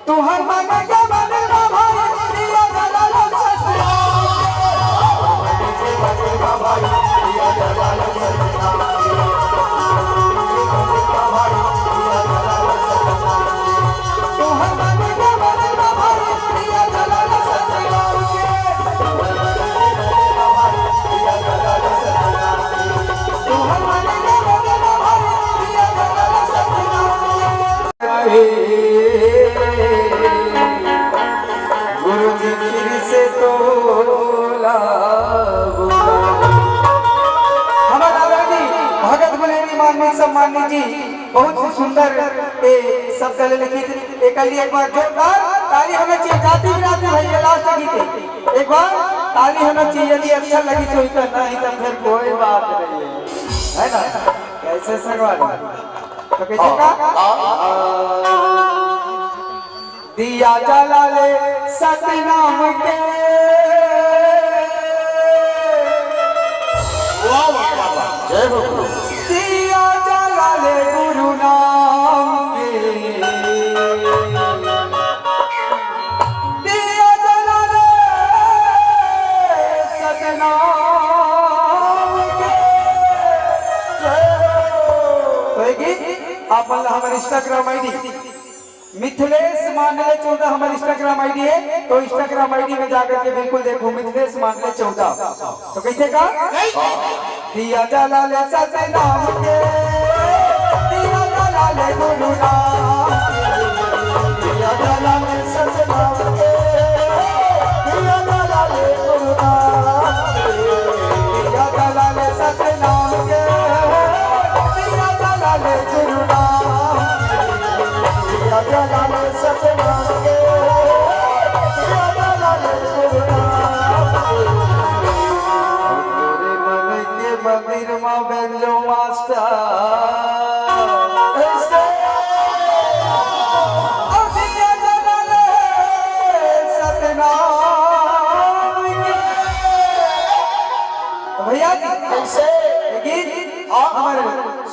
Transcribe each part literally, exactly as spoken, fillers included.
तुहर मन के मंदिर मा भाई, दिया जला लो सतनाम के। तुहर मन के मंदिर मा भाई, दिया जला लो सतनाम के। तुहर मन के मंदिर मा भाई, दिया जला लो सतनाम के। गुरु जी फिर से तोला बुलाए। हमारे आदरणीय भगत गुलेरी माननीय सम्मानित जी बहुत ही सुंदर ए शब्द ले लिखित। एक लिए एक बार जोरदार ताली होना चाहिए। जाति विराट भाई के लास्ट गीत है। एक बार ताली होना चाहिए, यदि अच्छा लगी तो इतना, नहीं तो फिर कोई बात नहीं है, है ना? कैसे संगवारी? तो कैसे का? दिया जला ले सतनाम के। वाह, वाह, वाह, वाह। जय हो गुरु। दिया जला ले गुरु नाम के। दिया जला ले सतनाम के। जय हो। तो ये गीत आप मन ला हमर Instagram I D मिथिलेश मांडले चौदह हमारे Instagram I D है, तो Instagram I D में जाकर के बिल्कुल देखो, मिथिलेश मांडले चौदह। तो कैसे का? दिया जला ले सतनाम के, दिया जला ले गुरु नाम के, दिया जला ले सतनाम के, दिया जला ले गुरु नाम के, दिया जला ले सतनाम के, दिया जला ले गुरु नाम के। दिया जला ले सतनाम के, दिया जला ले गुरु नाम के। तोरे मन के मंदिर मा बेंजो मास्टर। ऐसे। और दिया जला ले सतनाम के। तो भैया जी, कैसे? ये गीत हमारे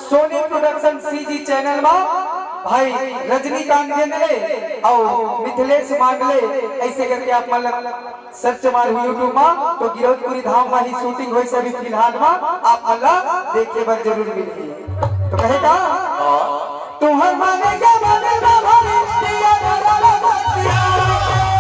Soni production C G channel मा भाई रजनीकांत गेंदले अउ मिथिलेश मांडले, ऐसे करके आप मन ला सर्च मारहू YouTube मा, तो गिरौदपुरी धाम मा ही शूटिंग होइस अभी फिलहाल मा, आप मन ला देखे बर जरूर मिलही। तो कहे का? तुहर मन के मंदिर मा भाई, दिया जला ले सतनाम के।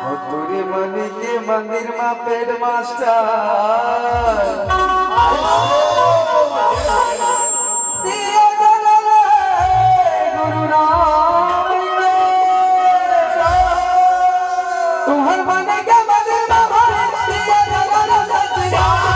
और तोरे मन के मंदिर मा पेड मास्टर। दिया जला ले गुरु नाम के। तुहर मन के मंदिर मा भाई, दिया जला ले सतनाम।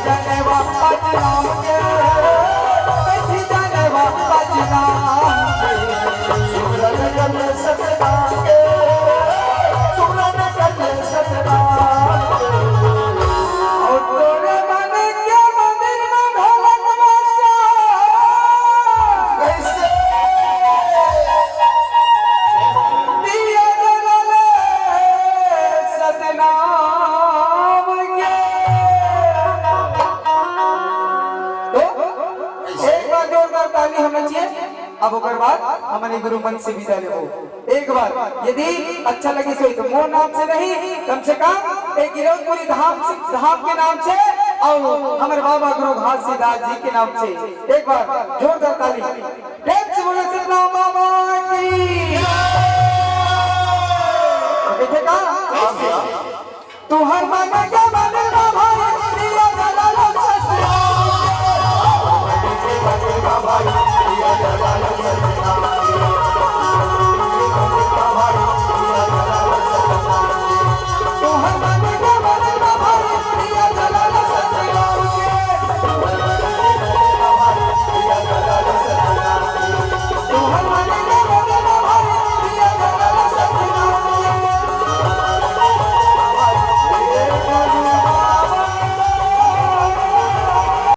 जाने वा आज नाम के, कइसे जाने वा आज नाम के। सुमरन कर ले सतनाम के, सुमरन कर ले सतनाम के। अउ तोरे मन के मंदिर में ढोलक मास्टर कइसे दिया जला ले सतनाम के। तो एक बार जोरदार ताली होना चाहिए। अब ओकर बाद हमन गुरु मंच से विदा लेबो। एक बार यदि अच्छा लगिस होही तो मोर नाम से नहीं, कम से कम एक गिरौदपुरी धाम से, धाम के नाम से अउ हमर बाबा गुरु घासीदास जी के नाम से एक बार जोरदार ताली।